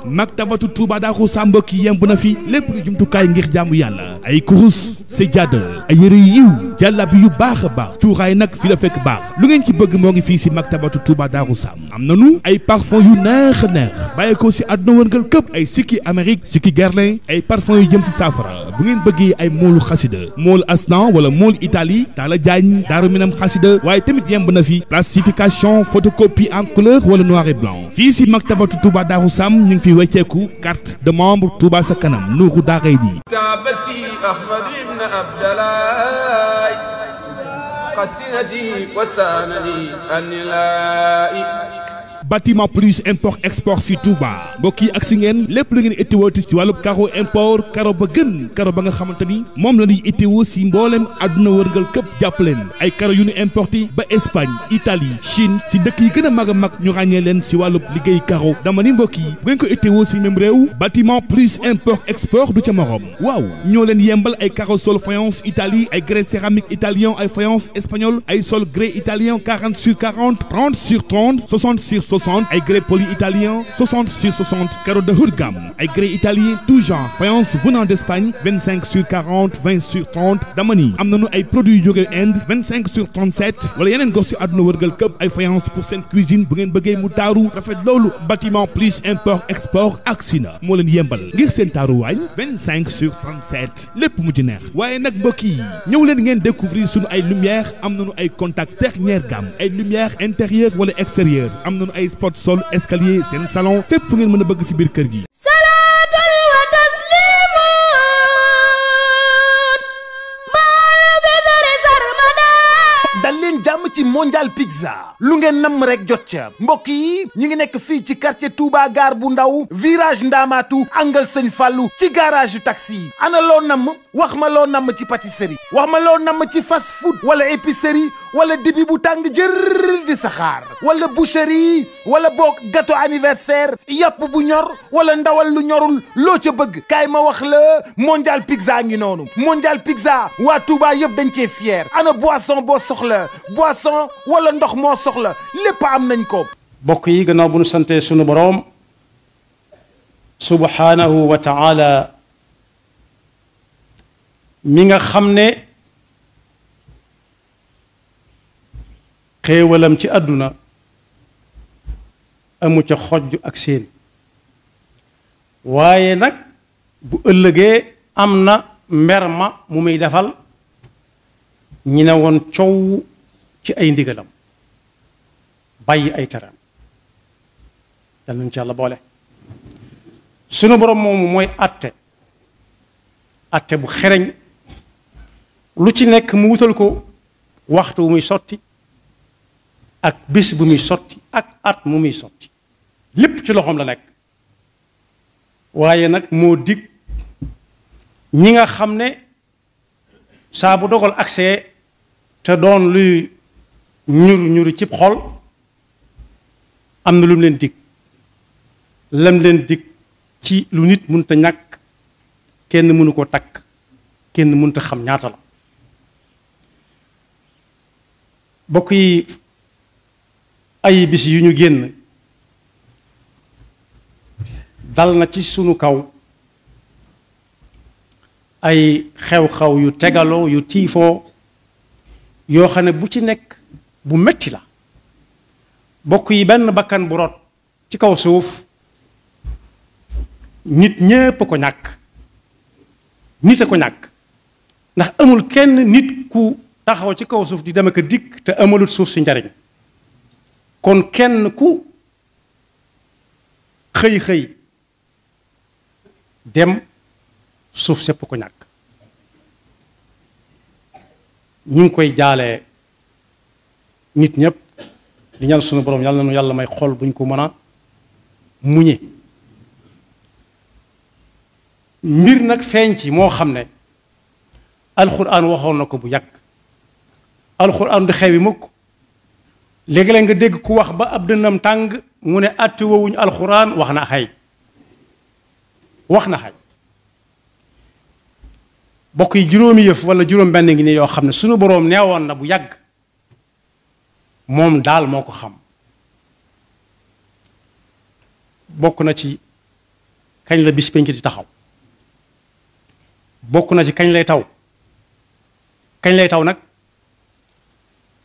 maktabatu Touba Darou Sam mbokk yi yemb na fi lépp lu jumtukaay ngir jaamu yàlla ay kurus sajjaada ay yëre yiw jàllabi yu baax a baax cuuraay nag fi la fekk baax lu ngeen ci bëgg moo ngi fii si maktabatu Touba Darou Sam am nanu ay parfum yu neex a neex bàyyi ko si àdduna wërngal këpp ay sikki Amérique sikki Guerlain ay parfum yu jëm si saafara bu ngeen bëggee ay moolu xasida moolu Asnan wala moolu Italie Talla Diagne Daaru Minam xasida waaye tamit yemb na fi plastification photocopie en couleur wala noir et blanc fii si maktabatu Touba Darou Sam ñu ngi fi wecceeku carte de membre Touba sa kanam nuuru daaray nii taabati Ahmad ibn Abdallah qasinati wasanani anilai bâtiment plus import export si Touba mbokk yi ak si ngeen lépp lu ngeen itteewooti si wàllub caro import caro ba gën caro ba nga xamante ni moom la ñuy itteewoo si mboolem àdduna wërngal këpp jàppaleen ay caro yu ñu importé ba Espagne Italie Chine si dëkk yi gën a mag ñu ràññee leen si wàllub liggéey caro dama ni mbokk yi bu ngeen ko itteewoo si même réew bâtiment plus import export du ca morom waaw ñoo leen yembal ay caro sol faïence Italie ay grès céramique italien ay faïence espagnol ay sol grès italien 40 sur 40 30 sur 30 60 sur 60 ay grès poli italien 60 sur 60 carreaux de haut de gamme ay grès italien tout genre faïence venant d'Espagne 25 sur 40 20 sur 30 dama ni am nañu ay produits yu jóge Inde 25 sur 37 wala yeneen gox si àdduna wërgal këpp ay faïence pour seen cuisine bu ngeen bëggee mu taaru rafet loolu bâtiment plus import export ak sina moo leen yembal ngir seen taaru waañ 25 sur 37 lépp mu ci neex waaye nag mbokk yi ñëw leen ngeen découvrir suñu ay lumière am nañu ay contact dernière gamme ay lumière intérieure wala extérieure am nañu ay spot sol escalier seen salon fépp fu ngeen mën a bëgg si biir kër gi salaatan wa taslimun dal leen jàmm ci mondial pizza lu ngeen namm rek jot ca mbokk yi ñi ngi nekk fii ci quartier Touba gare bu ndaw virage Ndamatu angle Sëñ Fallu ci garage yu taxi yi ana loo namm wax ma loo namm ci pâtisserie wax ma loo namm ci fast food wala épicerie wala dibi bu tàng jër di saxaar wala boucherie wala boog gâteau anniversaire yàpp bu ñor wala ndawal lu ñorul loo ca bëgg kaay ma wax la mondial pizza ngi noonu mondial pizza waa Touba yëpp dañ cee fier ana boisson boo soxla boisson wala ndox moo soxla lépp am nañ ko. bokk yi gannaaw bu nu sante sunu boroom subhanahu wa taala mi nga xam ne xéewalam ci àdduna amu ca xojj ak seen waaye nag bu ëllëgee am na mber ma mu muy defal ñi ne woon coow ci ay ndigalam bàyyi ay teram yal nañu ci Yàlla boole sunu borom moomu mooy atte bu xereñ lu ci nekk mu wutal ko waxtu bu muy sotti ak bis bu muy sotti ak at mu muy sotti lépp ci loxoom la nekk waaye nag moo dig ñi nga xam ne saa bu dogal accès te doon luy ñuru cib xol am na lu mu leen dig lam leen dig ci lu nit mënta ñàkk kenn mënu ko takk kenn mënta xam ñaata la bokk yi ay bis yu ñu génn dal na ci sunu kaw ay xew-xew yu tegaloo yu tiifoo yoo xam ne bu ci nekk bu metti la bokk yi benn bakkan bu rot ci kaw suuf nit ñépp a ko ñàkk nit a ko ñàkk ndax amul kenn nit ku taxaw ci kaw suuf di dem ak dikk te amalut suuf si njariñ kon kenn ku xëy dem suuf sépp ko ñàkk ñu ngi koy jaalee nit ñépp di ñaan sunu borom yàlla na nu yàlla may xol buñ ko mën a muñe mbir nag feeñ ci moo xam ne alxuraan waxoon na ko bu yàgg alxuraan du xewi mukk léegi-léeg nga dégg ku wax ba ab dënnam tàng mu ne àtte woowuñu alxuraan wax na xay bokk yi juróomi yëf wala juróom benn ngi ne yoo xam ne sunu boroom neewoon na bu yàgg moom daal moo ko xam bokk na ci kañ la bis penc di taxaw bokk na ci kañ lay taw nag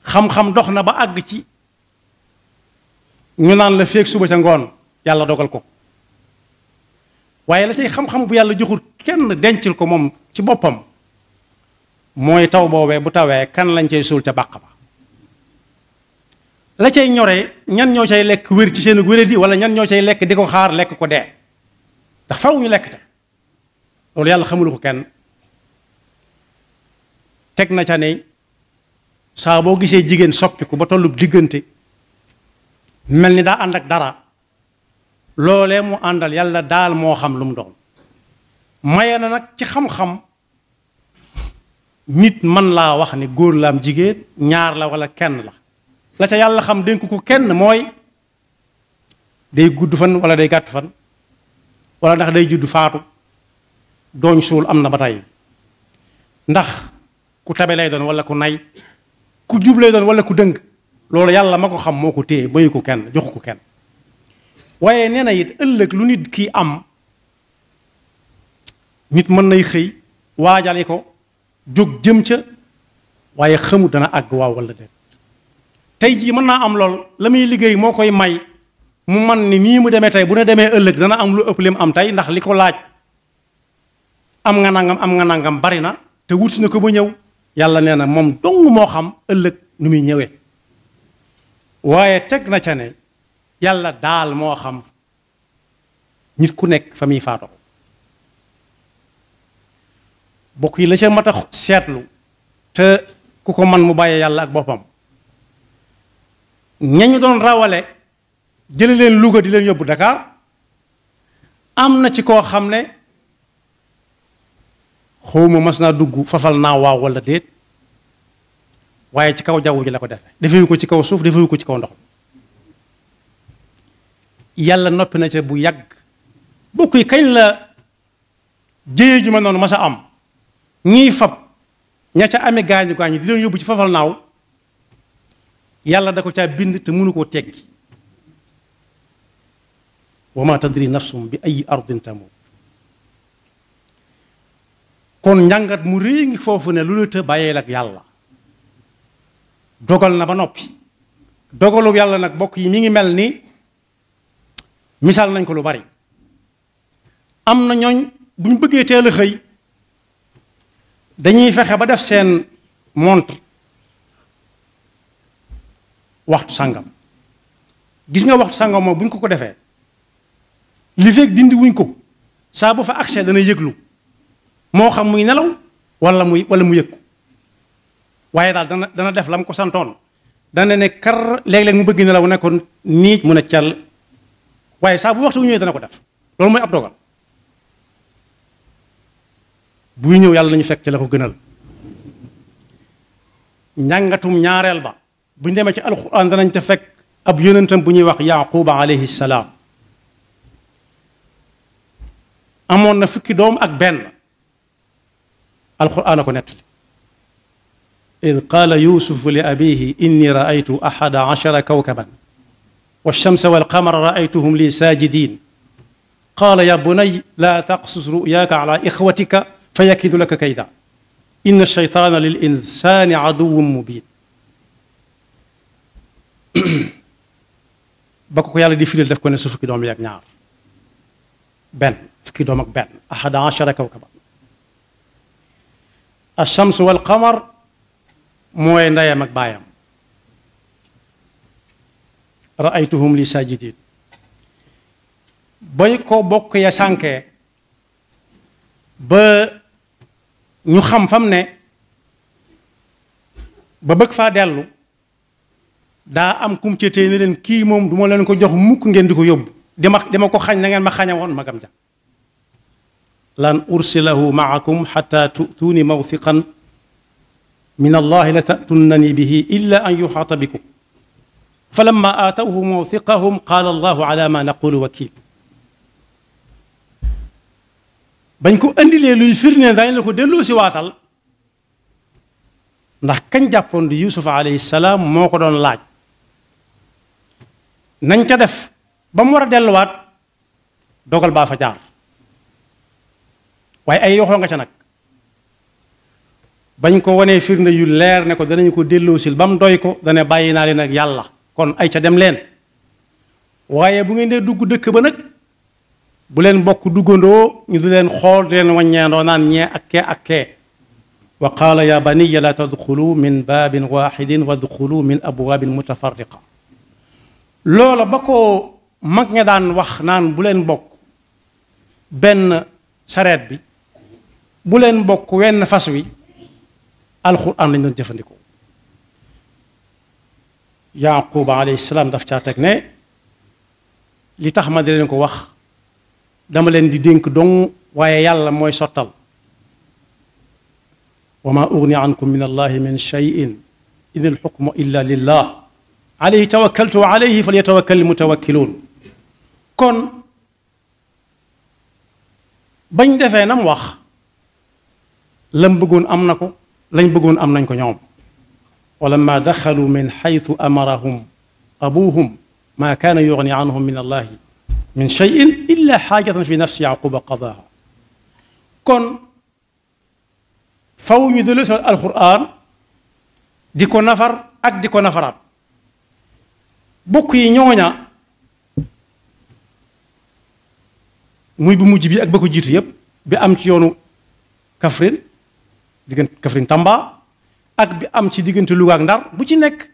xam-xam dox na ba àgg ci ñu naan la feek suba ca ngoon yàlla dogal ko waaye la cay xam-xam bu yàlla joxul kenn dencil ko moom ci boppam mooy taw boobee bu tawee kan lañ cay suul ca bàq ba la cay ñoree ñan ñoo cay lekk wér ci seen wéradi wala ñan ñoo cay lekk di ko xaar lekk ko dee ndax faw ñu lekk te loolu yàlla xamulu ko kenn teg na ca ne saa boo gisee jigéen soppiku ba tollu diggante mel ni daa ànd ak dara loolee mu àndal yàlla daal moo xam lu mu doon maye na nag ci xam-xam nit man laa wax ni góor la am jigéen ñaar la wala kenn la ca yàlla xam dénk ko kenn mooy day gudd fan wala day gàtt fan wala ndax day judd faatu dooñ suul am na ba tey ndax ku tabe lay doon wala ku nay ku jub lay doon wala ku dëng loolu yàlla ma ko xam moo ko téye bayu ko kenn joxu ko kenn waaye nee na it ëllëg lu nit kii am nit mën nay xëy waajali ko jóg jëm ca waaye xamut dana àgg waaw wala déet tey jii mën naa am lool la muy liggéey moo koy may mu man ni nii mu demee tey bu ne demee ëllëg dana am lu ëpp li mu am tey ndax li ko laaj am nga nangam bari na te wut si na ko ba ñëw yàlla nee na moom dong moo xam ëllëg nu muy ñëwee waaye teg na ca ne yàlla daal moo xam nit ku nekk fa muy faatoo bokk yi la ca mat a seetlu te ku ko man mu bàyyee yàlla ak boppam ñañu doon rawale jële leen Louga di leen yóbbu Dakar am na ci koo xam ne xawma mas naa dugg fafal naa waaw wala déet waaye ci kaw jaww ji la ko defewu ko ci kaw suuf defewu ko ci kaw ndox yàlla noppi na ca bu yàgg bokk yi kañ la jéye ju ma noonu mas a am ñiy fab ña ca amee gaañu gaañu di leen yóbbu ci fafal naaw yàlla da ko caa bind te mënu koo teggi wa ma tadri nafsum bi ay ardin tamut kon njàngat mu rëy ngi foofu ne lu la të bàyyeel ak yàlla dogal na ba noppi dogalu yàlla nag bokk yi mi ngi mel ni misaal nañ ko lu bari am na ñooñ bu ñu bëggee teel a xëy dañuy fexe ba def seen montre waxtu sàngam gis nga waxtu sàngam moom bu ñu ko defee li fekk dindi wuñ ko saa bu fa accès dana yëglu moo xam muy nelaw wala mu yëg ko waaye daal dana def la mu ko santoon dana ne kar léeg-léeg mu bëgg nelaw ne ko niij mu ne cal waaye saa bu waxtu wu ñëwee dana ko def loolu mooy ab dogal buy ñëw yàlla nañu fekk ci la ko gënal njàngatum ñaareel ba bu ñu demee ci alquran danañ ca fekk ab yonentam bu ñuy wax yaquba alayhi salaam amoon na fukki doom ak benn alquran a ko nettali id qaala yusufu li abihi inni raaytu ahada ashara kawkaban والشمس والقمر رأيتهم لي ساجدين قال يا بني لا تقصص رؤياك على إخوتك فيكيد لك كيدا إن الشيطان للإنسان عدو مبين bako ko yàlla di firil def ko ne su fukki doom yi ak ñaar benn fukki doom ak benn ahada ashara kawkaban الشمس والقمر mooy ndeyam ak baayam ra'aytuhum li sajidin bañ ko bokk ya sànkee ba ñu xam fam ne ba bëgg faa dellu daa am kum ci tey ne leen kii moom du ma leen ko jox mukk ngeen di ko yóbbu dama ko xañ na ngeen ma xañe woon magam ja lan ursilahu maakum xata tu'tuuni mawthiqan min allahi la ta'tunnani bihi illa an yuxaata bikum falamma aatawhu mawthiqahum qaala allahu ala ma naqulu wakil bañ ko andilee luy firnde dañ la ko delloo si waatal ndax kañ jàppoon di Yuusuf alayhi salaam moo ko doon laaj nañ ca def ba mu war a delluwaat dogal baa fa jaar waaye ay yoxoo nga ca nag bañ ko wanee firnde yu leer ne ko danañ ko delloosil ba mu doy ko dana bàyyi naa leen ak yàlla kon ay ca dem leen waaye bu ngeen dee dugg dëkk ba nag bu leen bokk duggandoo ñu di leen xool di leen wàññeendoo naan ñee ak kee wa qaala ya baniya la tadxulu min baabin waxidin wadxulu min abwaabin mutafarriqa loola ba ko mag ña daan wax naan bu leen bokk benn sareet bi bu leen bokk wenn fas wi alxuraan lañ doon jëfandikoo yaquba alayhi salaam daf caa teg ne li tax ma di leen ko wax dama leen di dénk dong waaye yàlla mooy sottal wa ma ugni ankum min allahi min cheyin in alxukmu illa lillah alayhi tawakkaltu wa alayhi falyatawakkal almutawakkiluun kon bañ defee nam wax lam bëggoon am na ko lañ bëggoon am nañ ko ñoom wa lamma daxalu min xaytu amarahum abuhum ma kaana yugni anhum min allahi min cheyin illa xaajatan fi nafsi yaquba qadaha kon faw ñu delu sa alquran di ko nafar ak di ko nafaraat bokk yi ñooña muy bu mujj bi ak ba ko jiitu yépp bi am ci yoonu Kaffrine diggante Kaffrine Tamba ak bi am ci diggante Louga ak Ndar bu ci nekk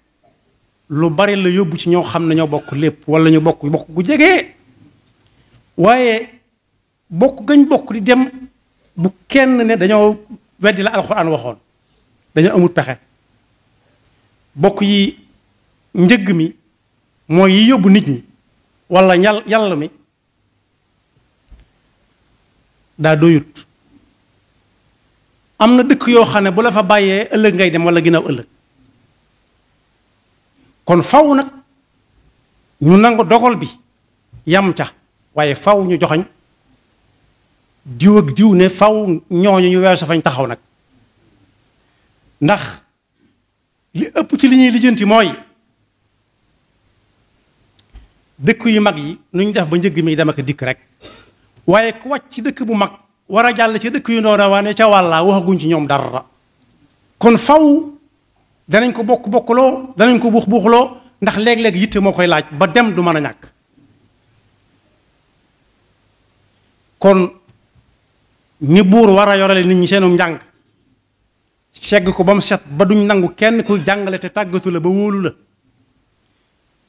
lu bari la yóbbu ci ñoo xam ne ñoo bokk lépp wala ñu bokk gu jege waaye bokk gañ bokk di dem bu kenn ne dañoo weddi la alxuraan waxoon dañoo amul pexe bokk yi njëgg mi mooy yi yóbbu nit ñi wala yàlla mi daa doyut am na dëkk yoo xam ne bu la fa bàyyee ëllëg ngay dem wala ginnaaw ëllëg kon faw nag ñu nangu dogal bi yam ca waaye faw ñu joxañ diw ak diw ne faw ñooñu ñu weesu fañ taxaw nag ndax li ëpp ci li ñuy lijjanti mooy dëkk yu mag yi nu ñu def ba njëgg mi dem ak dikk rek waaye ku wàcc ci dëkk bu mag war a jàll ci dëkk yu ndoona waane ca wàllaa waxaguñ ci ñoom dara kon faw danañ ko bokkuloo danañ ko buuxloo ndax léeg-léeg yitte moo koy laaj ba dem du mën a ñàkk kon ni buur war a yorale nit ñi seenum njàng segg ko ba mu set ba duñ nangu kenn ku jàngale te tàggatu la ba wóolu la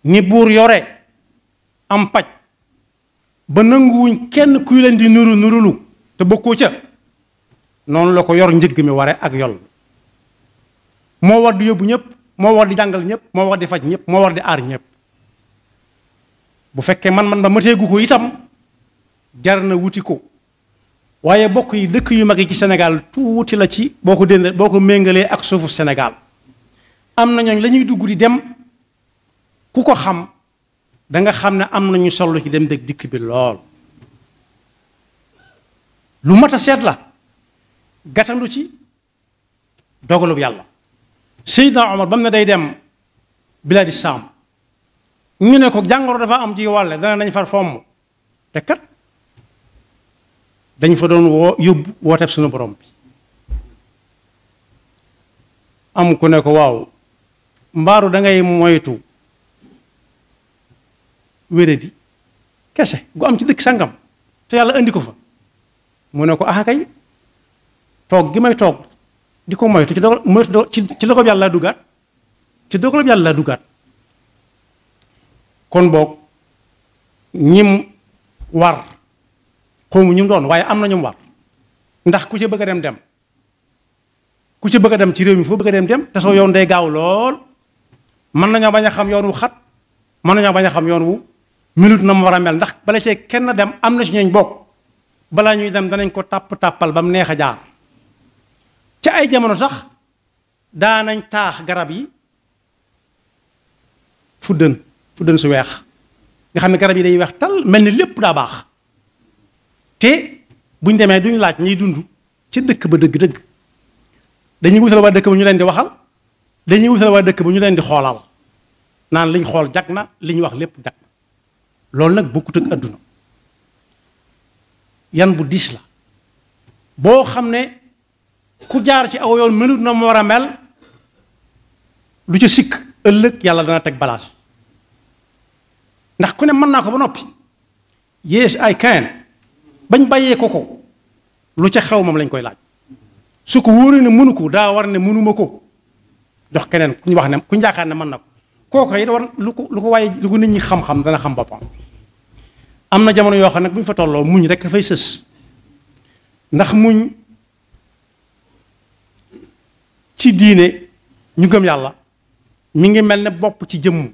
ni buur yore am paj ba nanguwuñ kenn kuy leen di nurulu te bokkoo ca noonu la ko yor njëgg mi ware ak yol moo war di yóbbu ñëpp moo war di jàngal ñëpp moo war di faj ñëpp moo war di aar ñëpp bu fekkee man ba mateegu ko itam jar na wuti ko waaye bokk yi dëkk yu mag yi ci Sénégal tuuti la ci boo ko méngalee ak suufu Sénégal am na ñooñ la ñuy dugg di dem ku ko xam da nga xam ne am nañu solo ci dem dëkk dikk bi lool lu mat a seet la gàttandu ci dogalub yàlla Seydina Omar ba mu ne day dem biladi Saam ñu ne ko jàngoro dafa am ci wàlle dana nañ far fomm te kat dañ fa doon yóbbu wooteeb suñu borom bi am ku ne ko waaw mbaaru da ngay moytu wéradi kese gu am ci dëkk sangam te yàlla indi ko fa mu ne ko ah kay toog gi may toog di ko moytu ci dogal yàlla duggaat ci dogal yàlla duggaat kon boog ñim war xawmu ñu doon waaye am na ñu war ndax ku ci bëgg a dem ku ci bëgg a dem ci réew mi foo bëgg a dem te soo yoon day gaaw lool mën nañoo bañ a xam yoon wu xat mën nañoo bañ a xam yoon wu minute na mu war a mel ndax bala cee kenn dem am na ci ñooñ bokk balaa ñuy dem danañ ko tàppal ba mu neex a jaar ca ay jamono sax daanañ taax garab yi fuddën su weex nga xam ne garab yi day weex tal mel ni lépp daa baax te buñ demee duñ laaj ñiy dund ci dëkk ba dëgg-dëgg dañuy wutal waa dëkk ba ñu leen di waxal dañuy wutal waa dëkk ba ñu leen di xoolal naan liñ xool jag na li ñu wax lépp jag na loolu nag bokkut ak adduna yan bu diis la boo xam ne ku jaar ci aw yoon mënut na mu war a mel lu ca sikk ëllëg yàlla dana teg balance ndax ku ne mën naa ko ba noppi yes I can bañ bàyyee ko lu ca xew moom lañ koy laaj su ko wóoree ne mënu ko daa war ne mënuma ko jox keneen ku ñu wax ne ku ñu yaakaar ne mën na ko kooku it war lu ko waaye lu ko nit ñi xam-xam dana xam boppam am na jamono yoo xam nag bu ñu fa tolloo muñ rek dafay sës ndax muñ ci diine ñu gëm yàlla mi ngi mel ne bopp ci jëmm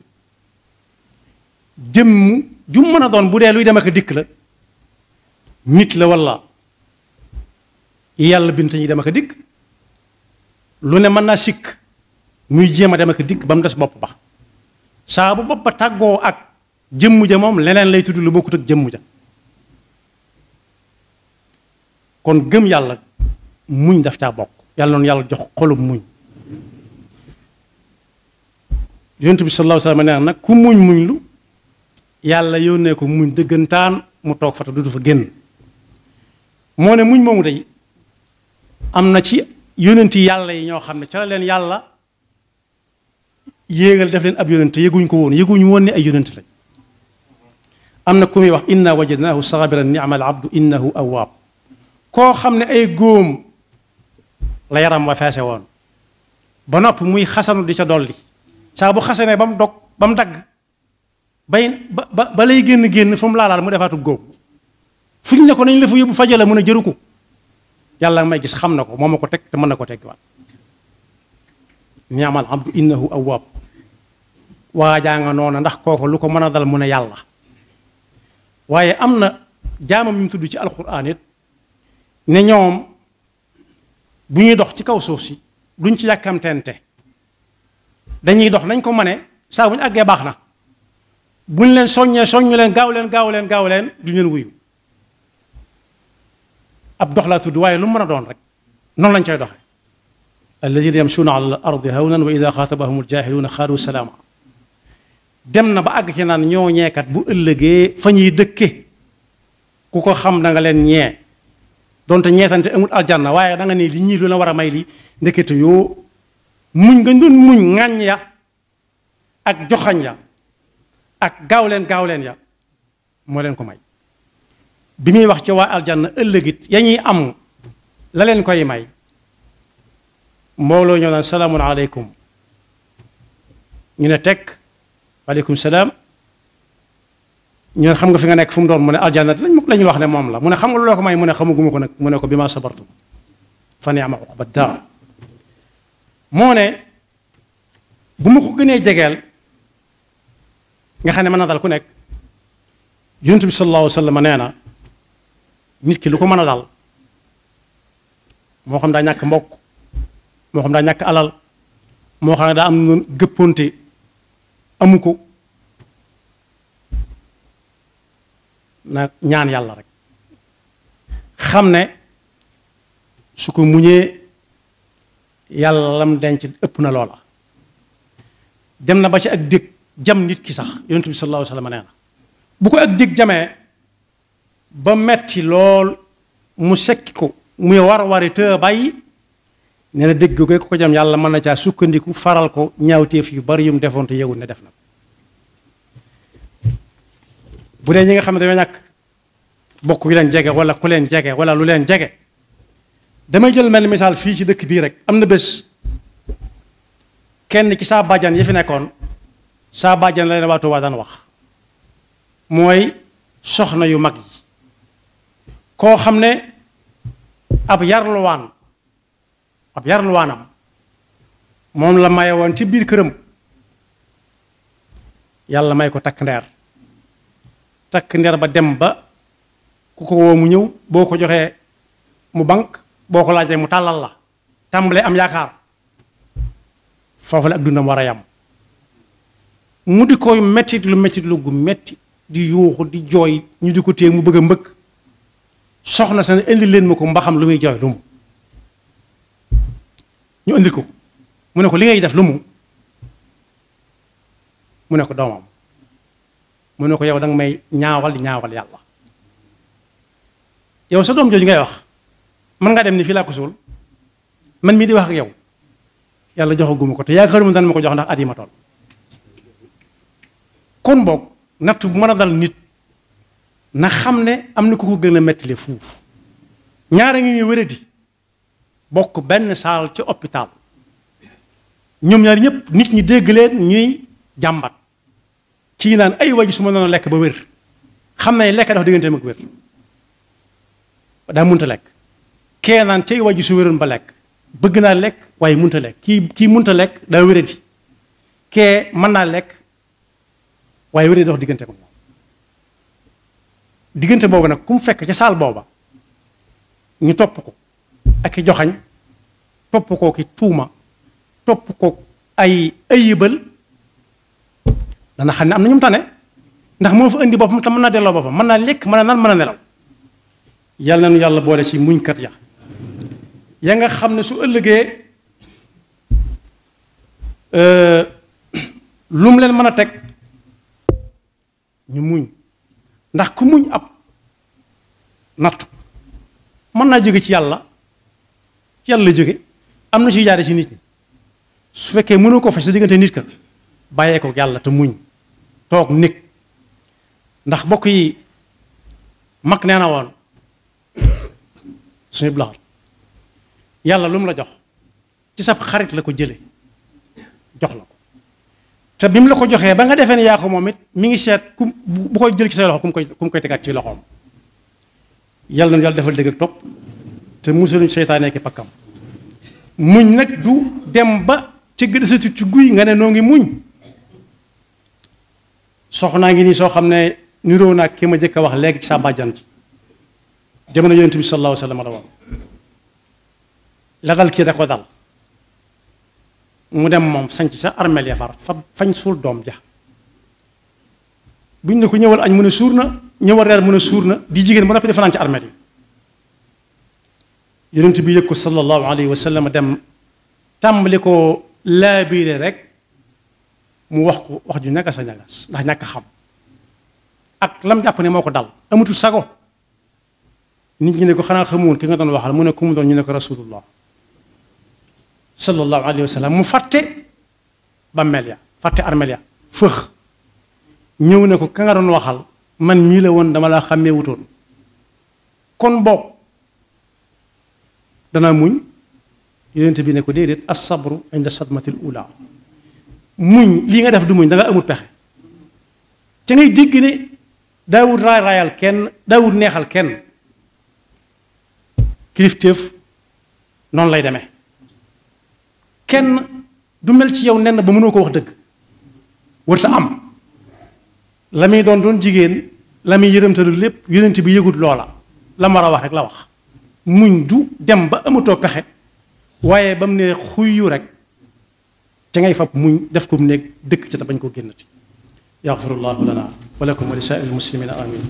ju mën a doon bu dee luy dem ak dikk la nit la walla yàlla bint ñi dem ak dikk lu ne mën naa sikk muy jéem a dem ak dikk ba mu des bopp ba saa bu bopp ba tàggoo ak jëmm ja moom leneen lay tudd lu bokkut ak jëmm ja kon gëm yàlla muñ daf caa bokk yàlla noonu yàlla jox xolum muñ yonent bi sallallahu alayhi wa sallam nee nag ku muñ lu yàlla yónnee ko muñ dëggantaan mu toog fa te du fa génn moo ne muñ moomu day am na ci yónenti yàlla yi ñoo xam ne ca la leen yàlla yéegal def leen ab yónente yëguñ ko woon yëguñ woon ne ay yónente lañ am na ku muy wax inna wajadnaahu sabiran ni'mal abdu innahu awwaab koo xam ne ay góom la yaram wa feese woon ba nopp muy xasanu di ca dolli saa bu xasanee ba mu dog ba mu dagg ba lay génn fu mu laalaal mu defaatu góom fu ñu ne ko nañ la fa yóbbu fajala mun a jëru ko yàlla may gis xam na ko moo ma ko teg te mën na ko teggiwaat ni'mal abdu innahu awwaab waajaa nga noona ndax kooku lu ko mën a dal mu ne yàlla waaye am na jaamam ñu tudd ci alquran it ne ñoom bu ñuy dox ci kaw suuf si duñ ci yàkkamtente dañuy dox nañ ko mëne saa bu ñu àggee baax na buñ leen soññu leen gaaw leen duñ leen wuyu ab dox laa tudd waaye lu mën a doon rek noonu lañ cay doxe alladina yamshuuna ala al ardi hawnan wa ida xaatabahum aljahiluuna xaalu salaama dem na ba àgg ci naan ñoo ñeekat bu ëllëgee fa ñuy dëkke ku ko xam da nga leen ñee donte ñeetante amul aljanna waaye da nga ne li ñii lu la war a may li ndekete yoo muñ nga doon muñ ŋàññ ya ak joxañ ya ak gaaw leen ya moo leen ko may bi muy wax ci waa aljanna ëllëgit ya ñuy am la leen koy may mbooloo ñoo naan salaamun aleykum ñu ne teg waaleykum salaam ñu ne xam nga fi nga nekk fu mu doon mu ne aljanna lañu wax ne moom la mu ne xam nga loo ko may mu ne xamaguma ko nag mu ne ko bi ma sabartum fa ni'ma uqba daar moo ne bu ma ko gënee jegeel nga xam ne mën na dal ku nekk yonent bi sallallahu alayhi wa sallam nee na nit ki lu ko mën a dal moo xam daa ñàkk mbokk moo xam daa ñàkk alal moo xam ne daa am gëpponte amu ko na ñaan yàlla rek xam ne su ko muñee yàlla lam denc ëpp na loola dem na ba ci ak dég jam nit ki sax yonent bi sallallahu alayhi wa sallam nee na bu ko ak dég jamee ba metti lool mu sekki ko muy war-wari te bàyyi nee na dégg ko jam yàlla mën na caa sukkandiku faral ko ñaawteef yu bari yum defoon te yëgul ne def na bu dee ñi nga xam ne dañoo ñàkk bokk yu leen jege wala ku leen jege wala lu leen jege damay jël mel misaal fii ci dëkk bii rek am na bés kenn ci saa bàjjan yi fi nekkoon saa bàjjan la leen waa Tuubaa daan wax mooy soxna yu mag yi koo xam ne ab yarluwaanam moom la maye woon ci biir këram yàlla may ko takk ndeer ba dem ba ku ko woo mu ñëw boo ko joxee mu bank boo ko laajee mu tàllal la tàmbalee am yaakaar foofu la ak dundam war a yam mu di koy mettit lu gu metti di yuuxu di jooy ñu di ko téye mu bëgg a mbëkk soxna sa ne indi leen ma ko mbaxam lu muy jooy lu mu ñu indil ko mu ne ko li ngay def lu mu ne ko doomam mu ne ko yow danga may ñaawal yàlla yow sa doom jooju ngay wax mën ngaa dem ni fii laa ko suul man mii di wax ak yow yàlla joxaguma ko te yaakaaruma dana ma ko jox ndax at yi ma toll kon boog natt bu mën a dal nit na xam ne am na ku ko gën a mettile fuuf ñaara ngi ñuy wéradi bokk benn saal ci hôpital ñoom ñaar ñëpp nit ñi dégg leen ñuy jàmbat kii naan ay waji su ma doon lekk ba wér xam ne lekk dafa digganteem ak wér daa munta lekk kee naan cay waji su wéroon ba lekk bëgg naa lekk waaye munta lekk kii munta lekk daa wéradi kee mën naa lekk waaye wéradi dox diggante ak moom diggante boobu nag ku mu fekk ca saal booba ñu topp ko ak i joxañ topp ko ki tuuma topp ko ay ayibal dana xam ne am na ñu mu tane ndax moo fa indi boppam te mën naa delloo boppam mën naa lekk mën naa naan mën a nelaw yàlla nañu yàlla boole ci muñkat ya nga xam ne su ëllëgee lu mu leen mën a teg ñu muñ ndax ku muñ ab nattu mën naa jóge ci yàlla jóge am na suy jaare ci nit ñi su fekkee mënoo ko faj sa diggante nit ka bàyyee ko yàlla te muñ toog nekk ndax bokk yi mag nee na woon suñu blaxat yàlla lu mu la jox ci sab xarit la ko jële jox la ko te bi mu la ko joxee ba nga defee ne yaa ko moom it mi ngi seet ku bu koy jël ci say loxo ku mu koy tegaat ci loxoom yàlla na yàlla defal dëgg ak topp te musaluñ seytaane ki pakkam muñ nag du dem ba ci gëdësatu ci guy nga ne noo ngi muñ soxnaa ngi nii soo xam ne niroo naa ki ma jëkk a wax léegi ci sa bàjjan ci jamono yonent bi sallallahu alayhi wa sallam la woon la dal kii da ko dal mu dem moom sanc sa armeel ya fañ suul doom ja buñ ne ko ñëwal añ mu ne suur na ñëwal reer mu ne suur na di jigéen ba noppi di fanaan ci armeel yi yonent bi yëg ko sallallahu alayhi wa sallam dem tàmbali ko laabiire rek mu wax ko wax ju ñagas a ñagas ndax ñàkk xam ak lam jàpp ne moo ko dal amatul sago nit ñi ne ko xanaa xamoon ki nga doon waxal mu ne ku mu doon ñu ne ko rasulullah sallallahu alayhi wa sallam mu fàtte bàmmeel ya fàtte armeel ya fëx ñëw ne ko ka nga doon waxal man mii la woon dama laa xàmmee wutoon kon boog danaa muñ yonent bi ne ko déedéet as-sabru inda sadmatil ula muñ lii nga def du muñ da nga amul pexe te ngay dégg ne daawut raayal kenn daawut neexal kenn kilifteef noonu lay demee kenn du mel ci yow nen ba mënoo ko wax dëgg warta am la muy doon jigéen la muy yërëmtalu lépp yonent bi yëgut loola la war a wax rek la wax muñ du dem ba amatoo pexe waaye ba mu ne xuyyu rek te ngay fab muñ def ko mu nekk dëkk ca te bañ koo génnati yaxfirullahu lana wa lakum wa li saa'iril muslimina amin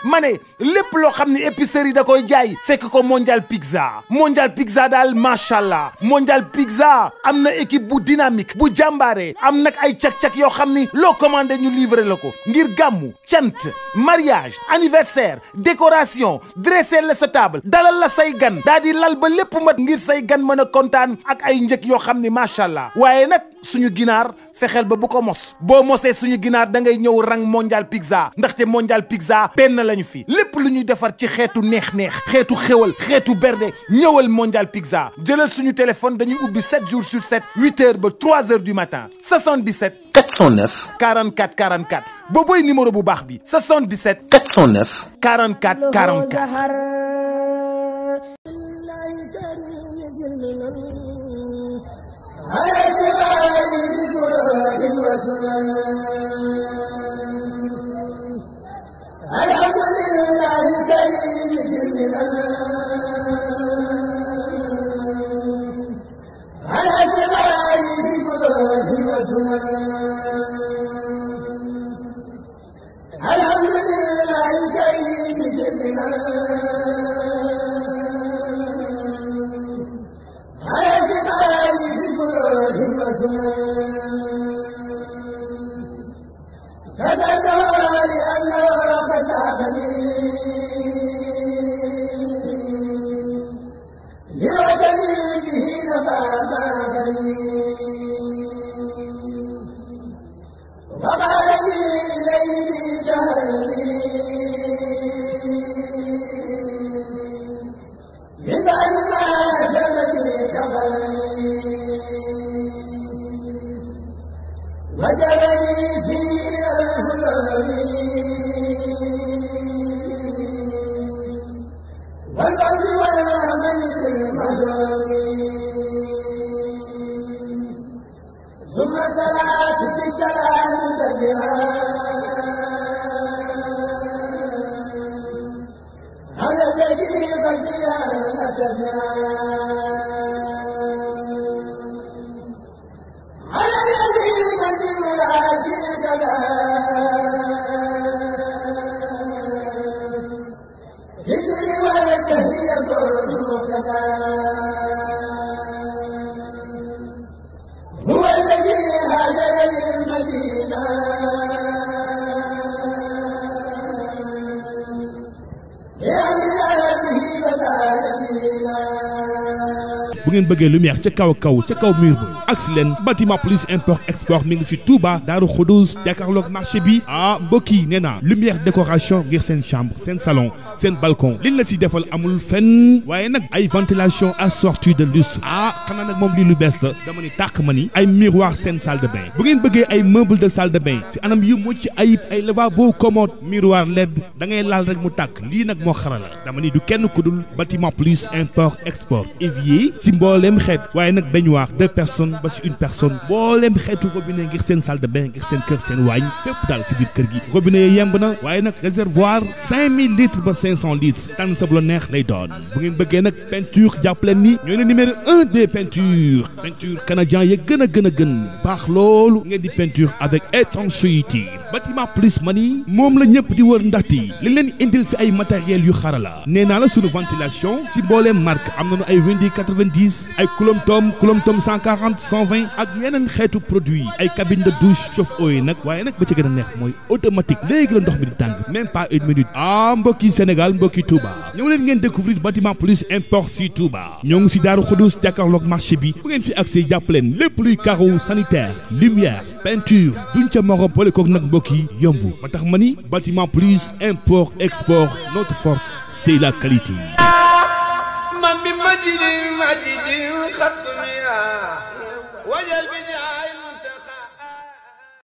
ma ne lépp loo xam ne épicerie da koy jaay fekk ko Mondial Pizza daal macha allah Mondial Pizza am na équipe bu dynamique bu jàmbaare am nag ay cak-cak yoo xam ni loo commandé ñu livré la ko ngir gàmmu cant mariage anniversaire décoration dressé la sa table dalal la say gan daa di lal ba lépp mat ngir say gan mën a kontaan ak ay njëg yoo xam ni macha allah waaye nag suñu ginaar fexeel ba bu ko mos boo mosee suñu ginaar da ngay ñëw rang Mondial Pizza ndaxte Mondial Pizza benn lañu fi lépp lu ñuy defar ci xeetu neex-neex xeetu xéwal xeetu berde ñëwal Mondial Pizza jëlal suñu téléphone dañuy ubbi 7 jours sur 7 8h ba 3h du matin 77 409 44 44 boobooy numéro bu baax bi 77 409 44 44. سبب لأنه قد أخذني bu ngeen bëggee lumière ca kaw mur ba agsi leen bâtiment plus import export mi ngi ci Touba Daaru Xudoos jàkkaarloog marché bi mbokk yi nee naa lumière décoration ngir seen chambre seen salon seen balcon liñ la ci defal amul fenn waaye nag ay ventilation assortie de lustre xanaa nag moom lii lu bees la dama ni tàq ma ni ay miroir seen salle de bain bu ngeen bëggee ay meuble de salle de bain ci anam yu mucc ayib ay lavabo commode miroir LED da ngay laal rek mu tàkk lii nag moo xarala dama ni du kenn ku dul bâtiment plus import export évier ci mbooleem xeet waaye nag baignoire 2 personnes ba ci 1 personne mbooleem xeetu robinet ngir seen salle de bain ngir seen kër seen waañ fépp daal ci biir kër gi robinet yi yemb na waaye nag réservoir 5000 litres ba 500 litres tànn sa bu la neex lay doon bu ngeen bëggee nag peinture jàppaleen ni ñooy le numéro 1 des peintures peinture canadien ya gën a gën baax loolu ngeen di peinture avec étanchéité bâtiment plus mani moom la ñëpp di wër ndaxte li leen indil ci ay matériels yu xarala nee naa la sunu ventilation ci mbooleem marque am nañu ay Windi 90 ay Coulomb Tom 140 120 ak yeneen xeetu produit ay cabine de douche chauffe-eau yi nag waaye nag ba ci gën a neex mooy automatique léegi la ndox mi di tàng même pas une minute mbokki Sénégal mbokki Touba ñëw leen ngeen découvrir bâtiment plus import ci Touba ñoo ngi ci Daaru Xudoos jàkkaarloog marché bi bu ngeen fi accès jàpp leen lépp luy carreau sanitaire lumière peinture duñ ca morom boole koog nag mbokk yi yomb ba tax ma ni bâtiment plus import export notre force c'est la qualité. من بمجد خصمها وجل